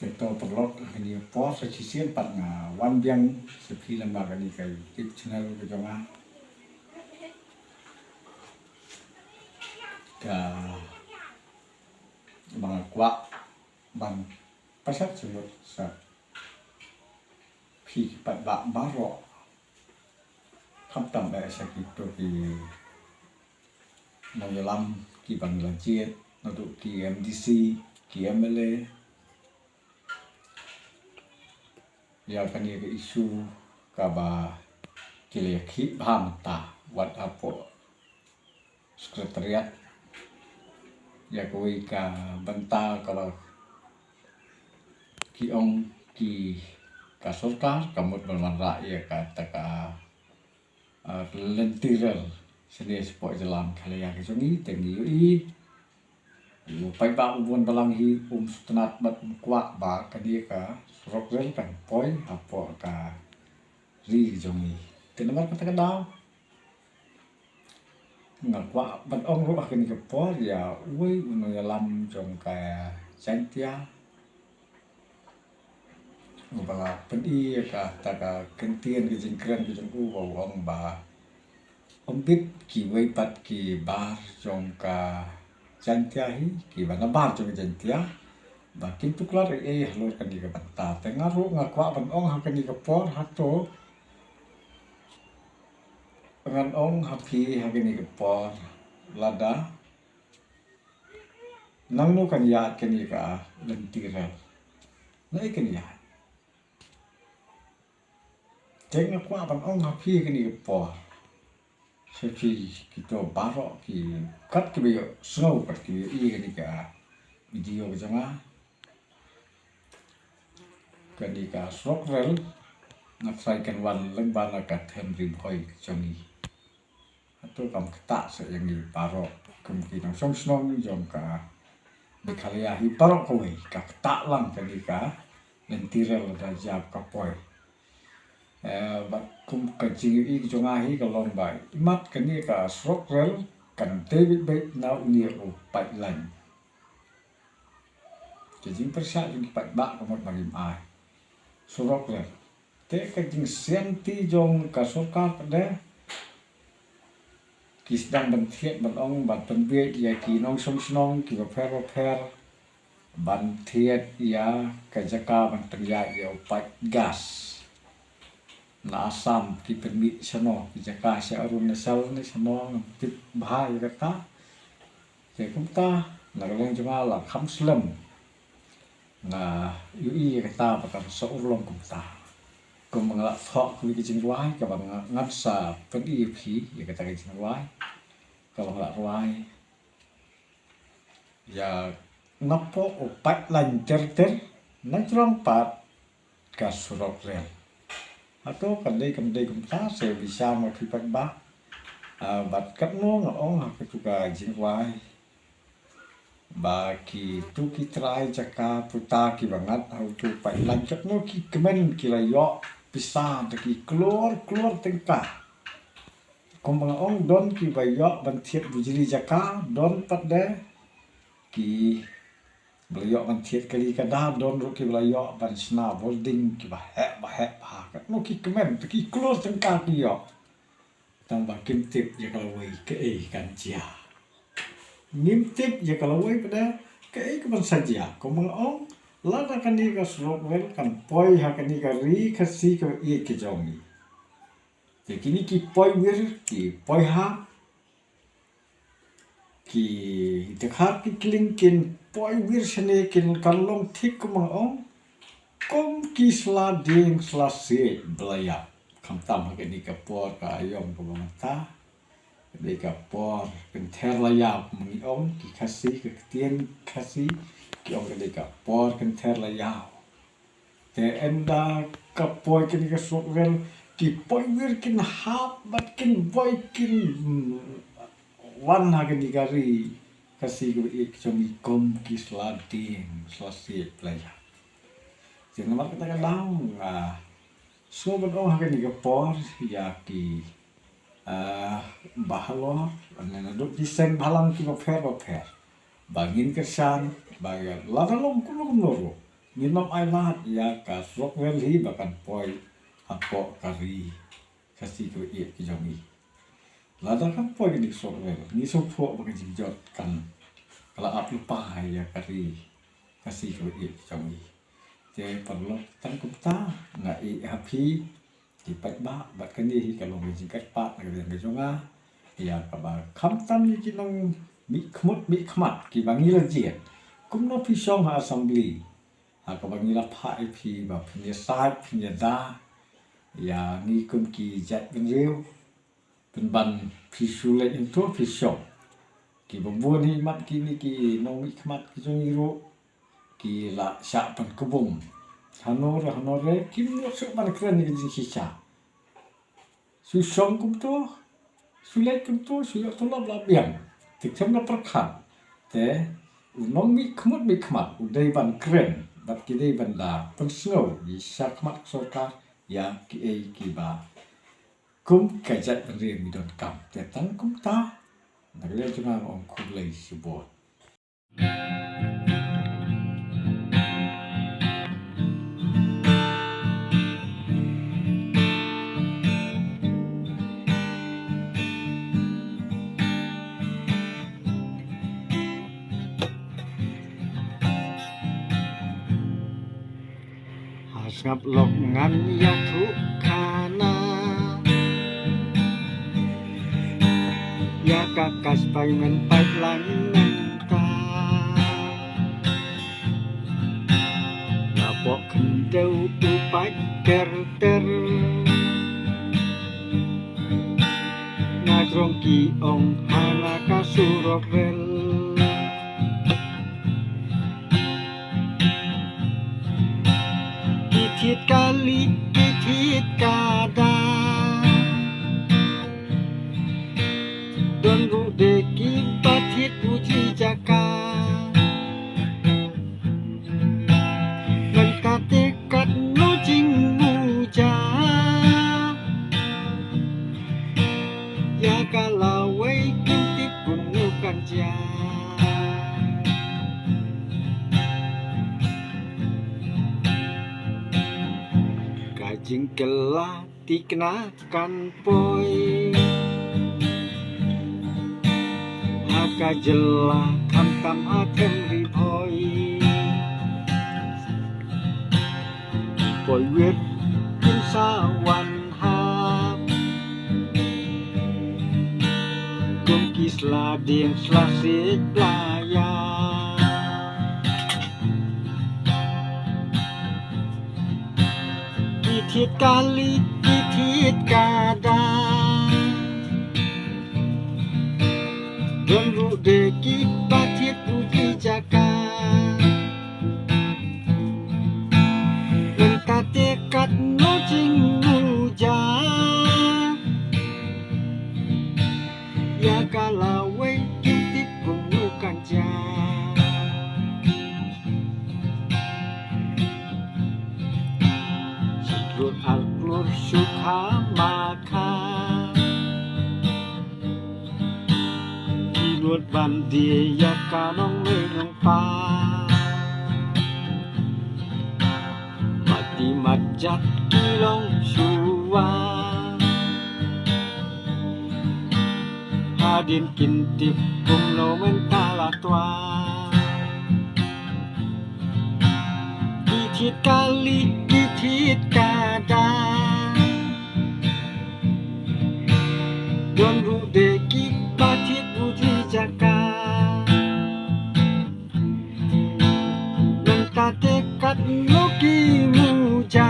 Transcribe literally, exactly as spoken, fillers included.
Te to paralok, ha kane ka por sa shisien pat nga wan biang sha phi lyngba kane ka YouTube channel ka jong nga. Kaba nga kwah ban pynshai sngewbha sa phi ki paidbah baroh, khamtam eh sa kito ki nongïalam kiba ngi la jied, naduh ki MDC, ki MLA, ïa kane ka issue kaba ki la ïakhih bha mynta, wat hapoh Secretariat. Ïa kawei ka bynta kaba ki ong ki, ka sorkar ka mut ban wanrah ïa kata ka, ah, lynti rel shane shapoh jylla Meghalaya ka jong ngi, te ngi ïohi u paidbah u bun balang hi um sngewtynnat bad um kwah ba kane ka surok rel kan poi hapoh ka ri ka jong ngi. Te namar kata ka daw nga kwah ban ong ruh ha kane ka por ïa uwei u nongïalam jong ka Jaintia, uba la pyni ïa kata ka kyntien ka jingkren ka jong u, ba u ong ba ym bit kiwei pat ki bar jong ka Jaintia hi, kiba na bar jong ka Jaintia, ba kin tuklar ei ei halor kane ka bynta. Te nga ruh nga kwah ban ong ha kane ka por, hato ngan ong ha phi ha kane ka por, lada nangno kan ïaid kane ka lynti rel? Naei kan ïaid? Te nga kwah ban ong ha phi ha kane ka por, sha phi kito baroh ki, kat kiba ïohsngew, kat kiba ïohi kane ka video ka jong nga, kane ka surok rel nga trai kan wan lyngba na ka them Ri Bhoi ka jong ngi. Hato kam ktah sa ïa ngi baroh kum ki nongshong shnong jong ka Meghalaya hi baroh kawei, ka ktah lang kane ka lynti rel lada jia ba ka poi. Eh, bad kum ka jingïohi ka jong nga hi ka long ba imat kane ka surok rel kan dei beit beit na une u pipeline. Ka jingpyrshah jong ki paidbah ka mut ba ngim ai surok rel. Te ka jingsianti jong ka sorkar pat de, ki sdang ban thied ban ong, ban pynbiej ïa ki nongshong shnong kiba pher ba pher ban thied ïa ka jaka ban pynïaid ïa u pipe gas. Na Assam ki pynmih shano, ki jaka sha Arunachal ne shano, ngam tip bha ïa kata. Te kumta na ka liang jong nga la kham slem nga ïohi ïa kata ba kan sa urlong kumta. Kumba nga la thoh kawei ka jingrwai kaba nga, ngan sa pyni ïa phi ïa kata ka jingrwai kaba nga la rwai ïa napoh u pipeline ter ter na jrong pat ka surok rel. Hato kan dei kam dei kumta, sa bishar ma phi paidbah. Ah, bad katno nga ong ha katu ka jingrwai, ba kitu ki trai jaka puta kiba ngat ha utu u pipeline, katno ki kmen ki la ïoh pisa da ki klur klur tyngka. Kumba nga ong, don kiba ïoh ban thied bujli jaka, don pat de kiba la ïoh ban thied kali ka da, don ruh kiba la ïoh ban shna building kiba heh ba heh bha. Katno ki kmen, te ki klur tyngka ki ïoh. Tang ba kim tip ïa ka lawei kaei kan jia. Ngim tip ïa ka lawei pat de kaei kaban sa jia. Kumba nga ong, lada kane ka surok rel kan poi ha kane ka ri Khasi kaba ïeit ka jong ngi, te kine ki poi wir, ki poi hap, ki dkhar ki kling kin poi wir shane, kin kan long thik kumba nga ong, kum ki sla dieng sla siej ba la ïap. Khamtam ha kane ka por ka aïom kaba mynta, ka dei ka por kynther la ïaw, kumba ngi ong ki Khasi, ka ktien Khasi ki ong ka dei ka por kynther la ïaw. Te ynda ka poi kane ka surok rel, ki poi wir kin hap bad kin boi kin, mm, wan ha kane ka ri Khasi kaba ïeit ka jong ngi kum ki sla dieng sla siej ba la ïap. Te namar kata ka daw nga sngew ban ong ha kane ka por ïa ki, ah, bahalor, ne naduh ki seng bhalang kiba pher ba pher, ba ngin kyrshan ba ïa lada long kumno kumno ruh, Ngim ai lad ïa ka surok rel hi ba kan poi hapoh ka ri Khasi kaba ïeit ka jong ngi. Lada kam poi kane ka surok rel, ngi sngewthuh ba ka jingjot kan ka la ap lypa ïa ka ri Khasi kaba ïeit ka jong ngi. Te paralok, tang kumta nga ïa ha phi ki paidbah, bad kane hi ka long ka jingkyrpad na ka liang ka jong nga ïa kaba khamtam ïa ki nongmihkhmut mihkhmat kiba ngi la jied. Kumno phi shong ha assembly, ha kaba ngi la phah ïa phi ba phin ïasaid, phin ïada ïa ngi kum ki jaitbynriew, pynban phi shu leit hangto phi shong. Kiba bun hi mat kine ki nongmihkhmat ki jong ngi ruh ki la shah pynkubum. Hano re hano re kim nud shuh ban kren ïa ka jingshisha. Shu shong kumto, shu leit kumto, shu ïoh tulop la biang. Te khlem da pyrkhat, te u nongmihkhmut mihkhmat u dei ban kren bad ki dei ban da pynsngew ïa shakhmat ka sorkar ïa kiei kiba kum ka jaitbynriew ngi donkam. Te tang kumta, na ka liang jong nga nga ong khublei shibun. Ha sngap lok ngan ïathuh khana ïa ka kas pai men pait lang nangta. Napoh khyndew u pait ter ter. Na jrong ki ong ha na ka surok rel. Ki thied kali, ki thied kada. Don ruh de kiba thied u ji jaka. Mynta te katno jingmuja ïa ka lawei, kim tip kumno kan jia. Ka jingkylla thikna kan poi ha ka jylla, khamtam ha them Ri Bhoi. Poi wit kin sa wan hap kum ki sla dieng sla siej blai ïa. Ki thied kali, ki thied kada. Don ruh de kiba thied u ji jaka. Mynta te katno jingmuja ïa ka lawei, kim tip kumno kan jia. Shi klur ar klur shu kha ma kha. Ki nud ban die ïa ka nongleit nongpa. Mati majat ki long shuwa. Hadien kin tip kumno mynta la twa. Ki thied kali, ki thied kada. Don ruh de kiba thied u ji jaka. Mynta te katno ki muja